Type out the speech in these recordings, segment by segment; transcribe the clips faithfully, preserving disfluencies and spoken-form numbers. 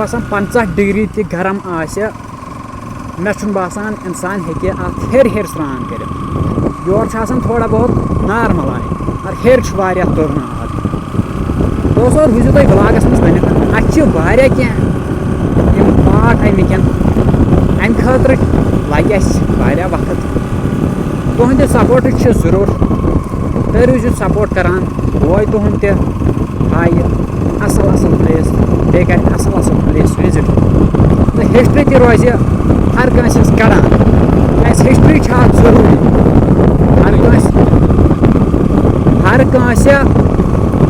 آسان پنٛژاہ ڈگری تہِ گرم آسہِ، مےٚ چھُنہٕ باسان اِنسان ہیٚکہِ اَتھ ہیٚرِ ہیٚرِ سرٛان کٔرِتھ۔ یورٕ چھُ آسان تھوڑا بہت نارمل آیہِ، مگر ہیٚرِ چھُ واریاہ تُرُن آب۔ دوستو، روٗزِو تُہۍ vlogس منٛز بٔنِتھ۔ اَتہِ چھِ واریاہ کینٛہہ یِم پاٹھ اَمِکٮ۪ن، اَمہِ خٲطرٕ لَگہِ اَسہِ واریاہ وقت۔ تُہٕنٛدِ سپورٹٕچ چھِ ضروٗرت، تُہۍ روٗزِو سپورٹ کران، بوے تُہُنٛد تہِ ہایہِ اَصٕل اَصٕل پلیس، بیٚیہِ کَرِ اَصٕل اَصٕل پلیس وِزِٹ، تہٕ ہسٹری تہِ روزِ ہر کٲنٛسہِ ہٕنٛز کَڑان۔ کیٛازِ ہسٹری چھِ اَکھ ضروٗری۔ ہر کٲنٛسہِ، ہر کٲنٛسہِ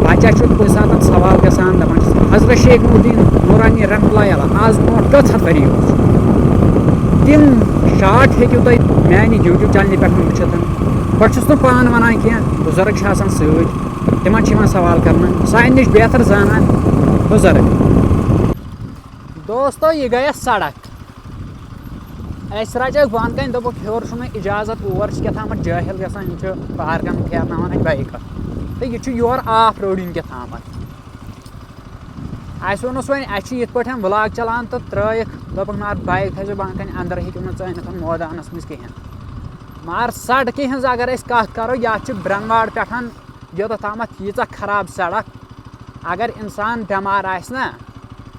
بَچَس چھُ کُنہِ ساتہٕ سوال گژھان، دَپان چھُس، حضرت شیخ نوٗر الدین نورانی رحمتہ اللہ علیہ آز برونٛٹھ کٔژ ہَتھ ؤری اوس؟ تِم شاٹ ہیٚکِو تُہۍ میٛانہِ YouTube چینلہِ پٮ۪ٹھ وٕچھِتھ۔ بہٕ چھُس نہٕ پانہٕ وَنان کینٛہہ، بُزرٕگ چھِ آسان سۭتۍ، تِمَن چھِ یِوان سوال کَرنہٕ، سانہِ نِش بہتر زانان بُزرٕگ۔ دوستو، یہِ گٔیَس سڑک۔ اَسہِ رَچٲکھ بۄن کَنہِ، دوٚپُکھ، ہیوٚر چھُنہٕ اِجازت، اور چھِ کیٛاہ تامَتھ جٲہِل گژھان، یِم چھِ پہاڑ کَن پھیرناوان اَتہِ بایکہٕ۔ تہٕ یہِ چھُ یورٕ آف روڈِنٛگ کیٛاہ تامَتھ۔ اَسہِ ووٚنُس وۄنۍ، اَسہِ چھُ یِتھ پٲٹھۍ vlog چَلان تہٕ ترٛٲیِکھ، دوٚپُکھ، نہ، بایِک تھٲیزیو بۄن کَنہِ، اَندَر ہیٚکِو نہٕ ژٲنِتھ مٲدانَس منٛز کِہیٖنۍ۔ مگر سڑکہِ ہٕنٛز اگر أسۍ کَتھ کَرو، یَتھ چھِ برٛنواڑ پٮ۪ٹھ یوٚتَتھ تامَتھ ییٖژاہ خراب سڑک، اگر اِنسان بٮ۪مار آسہِ نا،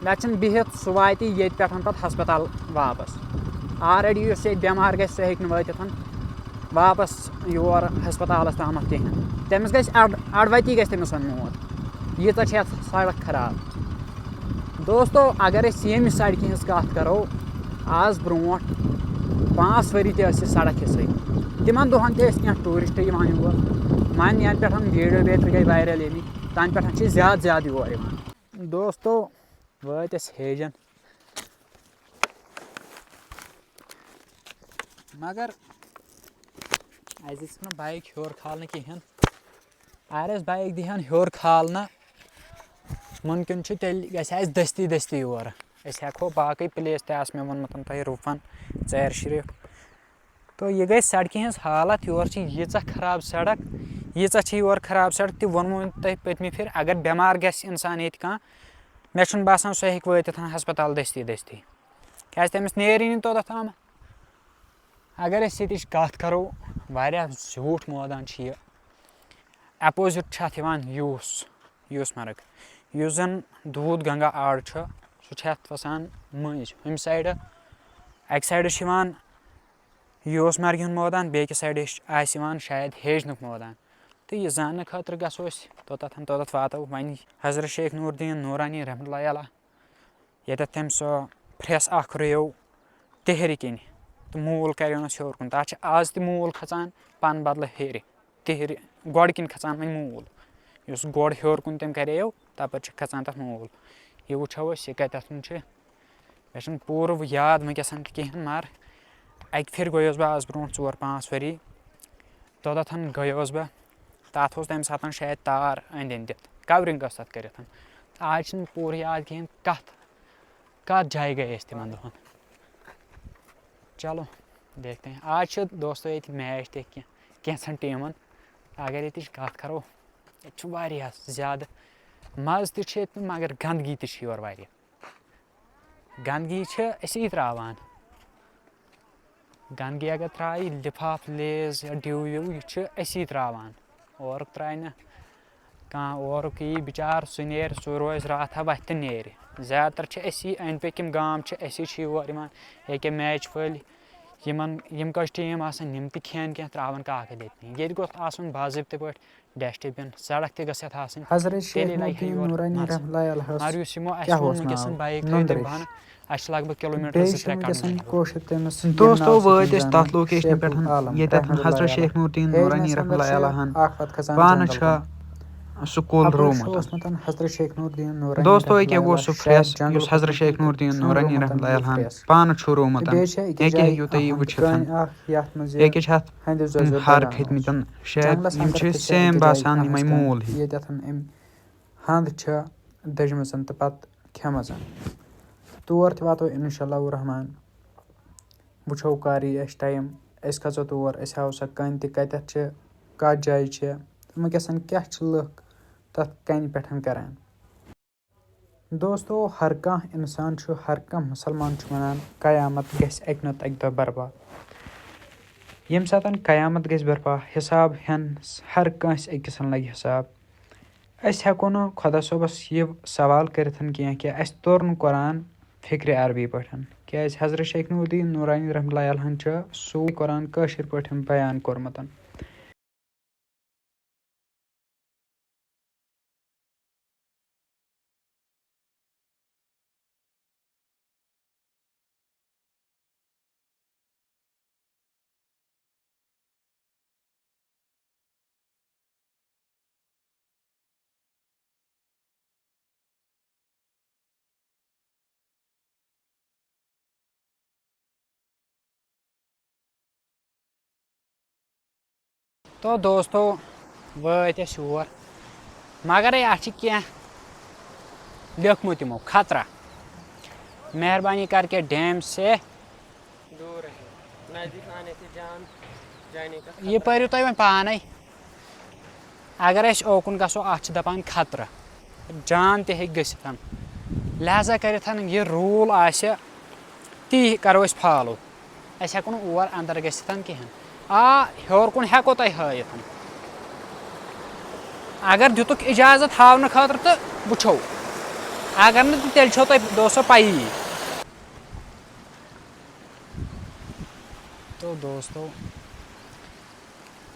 مےٚ چھِنہٕ بِہِتھ، سُہ واتہِ ییٚتہِ پٮ۪ٹھ پَتہٕ ہسپتال واپَس۔ Already یُس ییٚتہِ بٮ۪مار گژھِ، سُہ ہیٚکہِ نہٕ وٲتِتھ واپَس یور ہسپتالَس تامَتھ کِہیٖنۍ۔ تٔمِس گژھِ اَڈ-، اَڈٕ وَتی گژھِ تٔمِس وۄنۍ موت۔ ییٖژاہ چھِ یَتھ سڑک خراب۔ دوستو، اگر أسۍ ییٚمہِ سڑکہِ ہٕنٛز کَتھ کَرو، آز برونٛٹھ پانٛژھ ؤری تہِ ٲس یہِ سڑک یِژھٕے۔ تِمَن دۄہَن تہِ ٲسۍ کینٛہہ ٹوٗرِسٹ یِوان یور۔ وۄنۍ یَنہٕ پٮ۪ٹھ video بیترِ گٔے viral ییٚمِکۍ، تَنہٕ پٮ۪ٹھ چھِ زیادٕ زیادٕ یور یِوان۔ دوستو، وٲتۍ أسۍ ہیجَن، مگر اَسہِ دِژ نہٕ بایِک ہیوٚر کھالنہٕ کِہیٖنۍ۔ اگر اَسہِ بایِک دِہَن ہیوٚر کھالنہٕ، مُمکِن چھُ تیٚلہِ گژھِ اَسہِ دٔستی دٔستی یور۔ أسۍ ہٮ۪کہو باقٕے پلیس تہِ، آسہٕ مےٚ ووٚنمُت تۄہہِ، روٗفَن، ژیر شریٖف۔ تہٕ یہِ گٔے سڑکہِ ہٕنٛز حالت، یور چھِ ییٖژاہ خراب سڑک، ییٖژاہ چھِ یور خراب سڑک، تہِ ووٚنمو مےٚ تۄہہِ پٔتمہِ پھِرِ، اگر بٮ۪مار گژھِ اِنسان ییٚتہِ کانٛہہ، مےٚ چھُنہٕ باسان سُہ ہیٚکہِ وٲتِتھ ہسپتال دٔستی دٔستی، کیٛازِ تٔمِس نیرِ نہٕ توٚتَتھ تام۔ اگر أسۍ ییٚتِچ کَتھ کَرو، واریاہ زیوٗٹھ مٲدان چھُ یہِ۔ اَپوزِٹ چھُ اَتھ یِوان یوٗس، یوٗس مرگ، یُس زَن دوٗد گنگا آڑ چھُ، سُہ چھُ اَتھ وَسان مٔنٛزۍ۔ ہُمہِ سایڈٕ، اَکہِ سایڈٕ چھُ یِوان یوٗس مرگہِ ہُنٛد مٲدان، بیٚکہِ سایڈٕ آسہِ یِوان شاید ہیجنُک مٲدان۔ تہٕ یہِ زاننہٕ خٲطرٕ گژھو أسۍ توٚتَتھ، توٚتَتھ واتو وۄنۍ حضرت شیخ نوٗر الدین نورانی رحمتہ اللہ علیہ، ییٚتٮ۪تھ تٔمۍ سۄ پھرٛٮ۪س اَکھ رُیو تِہرِ کِنۍ تہٕ موٗل کَریونَس ہیوٚر کُن۔ تَتھ چھِ آز تہِ موٗل کھَسان پَنہٕ بدلہٕ ہیٚرِ، تِہرِ، گۄڈٕ کِنۍ کھَسان وۄنۍ موٗل۔ یُس گۄڈٕ ہیوٚر کُن تٔمۍ کَریو، تَپٲرۍ چھِ کھَسان تَتھ موٗل۔ یہِ وٕچھو أسۍ، یہِ کَتٮ۪تھ چھُ۔ مےٚ چھُنہٕ پوٗرٕ یاد وٕنکیٚس تہِ کِہیٖنۍ، مگر اَکہِ پھِرِ گوٚیوس بہٕ آز برونٛٹھ ژور پانٛژھ ؤری۔ توٚتَتھ گٔیوس بہٕ، تَتھ اوس تَمہِ ساتہٕ شاید تار أنٛدۍ أنٛدۍ دِتھ، covering ٲس تَتھ کٔرِتھ۔ تہٕ آز چھِنہٕ پوٗرٕ یاد کِہیٖنۍ، کَتھ، کَتھ جایہِ گٔے أسۍ تِمَن دۄہَن۔ چلو، دیکھتے ہیں۔ آز چھِ دوستو ییٚتہِ match تہِ کینٛہہ، کینٛژھن ٹیٖمَن۔ اگر ییٚتِچ کَتھ کَرو، ییٚتہِ چھُ واریاہ زیادٕ مَزٕ تہِ چھُ ییٚتہِ، مگر گنٛدگی تہِ چھِ یورٕ واریاہ۔ گنٛدگی چھِ أسی ترٛاوان۔ گنٛدگی اگر ترٛایہِ، لِفاف، لیز یا ڈِو وِو، یہِ چھِ أسی ترٛاوان۔ اورُک ترٛایہِ نہٕ کانٛہہ، اورُک یی بِچار، سُہ نیرِ، سُہ روزِ راتھا وَتھِ تہٕ نیرِ۔ زیادٕ تر چھِ أسی أنٛدۍ پٔکۍ یِم گام چھِ، أسی چھِ یور یِوان۔ ییٚکیٛاہ match وٲلۍ، یِمَن، یِم کٔژ ٹیٖم آسَن، یِم تہِ کھٮ۪ن کینٛہہ، ترٛاوَن کاکَد ییٚتہِ۔ ییٚتہِ گوٚژھ آسُن باضٲبطہٕ پٲٹھۍ ڈسٹ بِن، سڑک تہِ گٔژھ یَتھ آسٕنۍ۔ حضرت شیخ تیٚلے لَگہِ ہے نوٗردیٖن یور نورانی مَزٕ۔ رحمتہ اللہ علیہ۔ مگر یُس یِمو اَسہِ کیٛاہ ووٚن اوس وٕنکیٚس ناو؟ بایِک تھٲیِو تُہۍ نُندرِش۔ بۄنہٕ، اَسہِ چھِ لگ بگ کِلوٗ میٖٹر بیٚیہِ زٕ چھِ ترٛےٚ وٕنکیٚس کَڑُن یور۔ کوشِر تٔمِس دوستو، وٲتۍ أسۍ تَتھ location پٮ۪ٹھ، ییٚتٮ۪تھ حضرت شیخ نوٗردیٖن نورانی رحمتہ اللہ علیہ ہن پانہٕ چھُ سُہ کُل روومُت۔ دوستو، ییٚکیٛاہ گوٚو سُہ پھرٛٮ۪س، یُس حضرت شیخ نوٗردیٖن نورانی رحمتہ اللہ علیہ ہن پانہٕ چھُ روومُت۔ ییٚکیٛاہ ہیٚیِو تُہۍ یہِ وٕچھِتھ۔ ییٚکیٛاہ چھِ اَتھ ہر کھٔتۍ مٕتٮ۪ن، شاید یِم چھِ same باسان یِمَے موٗل ہِوۍ۔ ییٚتٮ۪تھ أمۍ ہَنٛد چھِ دٔجمٕژَن تہٕ پَتہٕ کھٮ۪مٕژَن۔ تور تہِ واتو اِنشاء اللہ الرحمن۔ وٕچھو کَر یی اَسہِ time، أسۍ کھسو تور، أسۍ ہاوو سۄ کَنہِ تہِ کَتٮ۪تھ چھِ، کَتھ جایہِ چھِ، وٕنکیٚس کیٛاہ چھِ لُکھ تَتھ کَنہِ پٮ۪ٹھ کَران۔ دوستو، ہر کانٛہہ اِنسان چھُ، ہر کانٛہہ مُسلمان چھُ وَنان، قیامت گژھِ اَکہِ نَتہٕ اَکہِ دۄہ برپا۔ ییٚمہِ ساتَن قیامت گژھِ برپا، حساب ہٮ۪ن ہر کٲنٛسہِ أکِس لَگہِ حساب۔ أسۍ ہٮ۪کو نہٕ خۄدا صٲبَس یہِ سوال کٔرِتھ کینٛہہ کہِ اَسہِ توٚر نہٕ قرآن فِکرِ عربی پٲٹھۍ، کیٛازِ حضرت شیخ نوٗر الدین نورانی رحمتہ اللہ علیہ چھُ سُے قرآن کٲشِر پٲٹھۍ بیان کوٚرمُت۔ تو دوستو، وٲتۍ أسۍ یور، مگر ہے، اَتھ چھِ کینٛہہ لیوٚکھمُت یِمو، خطرہ۔ مہربانی کر کے ڈیم سے دور ہے، نزدیک آنے سے جان جانے کا خطرہ۔ یہِ پٔرِو تُہۍ وۄنۍ پانے۔ اگر أسۍ اوکُن گژھو، اَتھ چھِ دَپان خطرٕ، جان تہِ ہیٚکہِ گٔژھِتھ۔ لہذا کٔرِتھ یہِ روٗل آسہِ، تی کَرو أسۍ فالو۔ أسۍ ہٮ۪کو نہٕ اور اَندَر گٔژھِتھ کِہیٖنۍ۔ آ، ہیوٚر کُن ہٮ۪کو تۄہہِ ہٲیِتھ۔ اگر دِتُکھ اِجازت ہاونہٕ خٲطرٕ تہٕ وٕچھو، اگر نہٕ تہٕ تیٚلہِ چھو تۄہہِ دوستو پَیی۔ تو دوستو،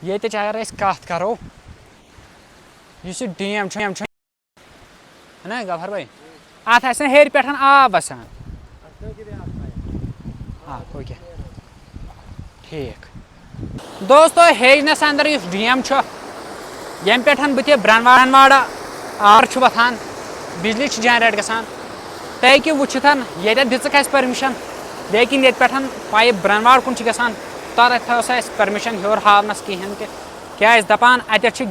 ییٚتِچ اگر أسۍ کَتھ کَرو، یُس یہِ ڈیم چھُ، ڈیم چھُ، ہے نا غفار بھائی، اَتھ آسہِ نہٕ ہیٚرِ پٮ۪ٹھ آب وَسان۔ آ، اوکے۔ ٹھیٖک۔ دوستو، ہیٚرِنَس اَندَر یُس ڈیم چھُ، ییٚمہِ پٮ۪ٹھ بٕتھِ برٛنواڑ، برٛنواڑا آر چھُ وۄتھان، بجلی چھِ جنریٹ گژھان۔ تُہۍ ہیٚکِو وٕچھِتھ، ییٚتٮ۪تھ دِژٕکھ اَسہِ پٔرمِشن، لیکن ییٚتہِ پٮ۪ٹھ پایپ برٛنواڑ کُن چھِ گژھان، تَتٮ۪تھ ٲس اَسہِ پٔرمِشن ہیوٚر ہاونَس کِہیٖنۍ تہِ، کیٛازِ دَپان اَتٮ۪تھ چھِ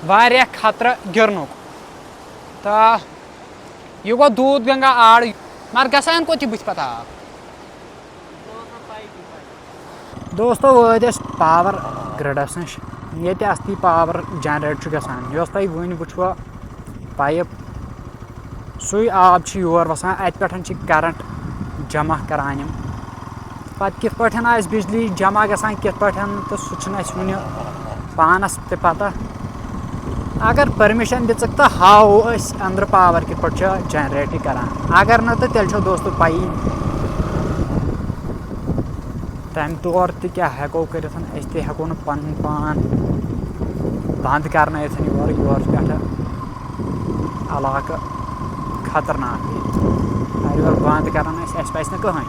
واریاہ خطرٕ گِرنُک۔ تہٕ یہِ گوٚو دوٗد گنگا آڑ، مگر گژھان کوٚت یہِ بٕتھِ پَتہٕ آب؟ دوستو، وٲتۍ أسۍ پاور گرڈس نِش، ییٚتہِ اَصلی پاور جنریٹ چھُ گژھان، یۄس تۄہہِ وٕنۍ وٕچھوٕ پایپ، سُے آب چھُ یور وَسان، اَتہِ پٮ۪ٹھ چھِ کرنٹ جمع کران یِم۔ پَتہٕ کِتھ پٲٹھۍ آسہِ بجلی جمع گژھان، کِتھ پٲٹھۍ، تہٕ سُہ چھُنہٕ اَسہِ وُنہِ پانَس تہِ پَتہ۔ اگر پٔرمِشن دِژٕکھ، تہٕ ہاوو أسۍ أنٛدرٕ پاور کِتھ پٲٹھۍ چھُ جنریٹ یہِ کران۔ اگر نہٕ، تہٕ تیٚلہِ چھو دوستو پَیی، تَمہِ طور تہِ کیٛاہ ہٮ۪کو کٔرِتھ؟ أسۍ تہِ ہٮ۪کو نہٕ پَنُن پان بنٛد کرنٲیِتھ یورٕ، یورٕ پٮ۪ٹھٕ علاقہٕ خطرناک۔ اگر یورٕ بنٛد کرن أسۍ، اَسہِ پَزِ نہٕ کٕہٕنۍ۔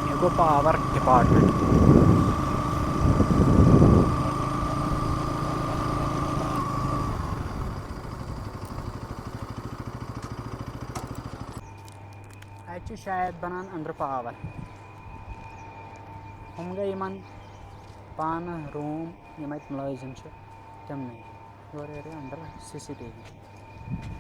یہِ گوٚو پاور ڈپارٹمنٹ۔ اَتہِ چھُ شاید بَنان أنٛدرٕ پاور۔ ہُم گٔے یِمن پانہٕ روٗم، یِم اَتہِ مُلٲزِم چھِ، تِمنٕے۔ یورٕ یورٕ أنٛدرٕ سی سی ٹی وی۔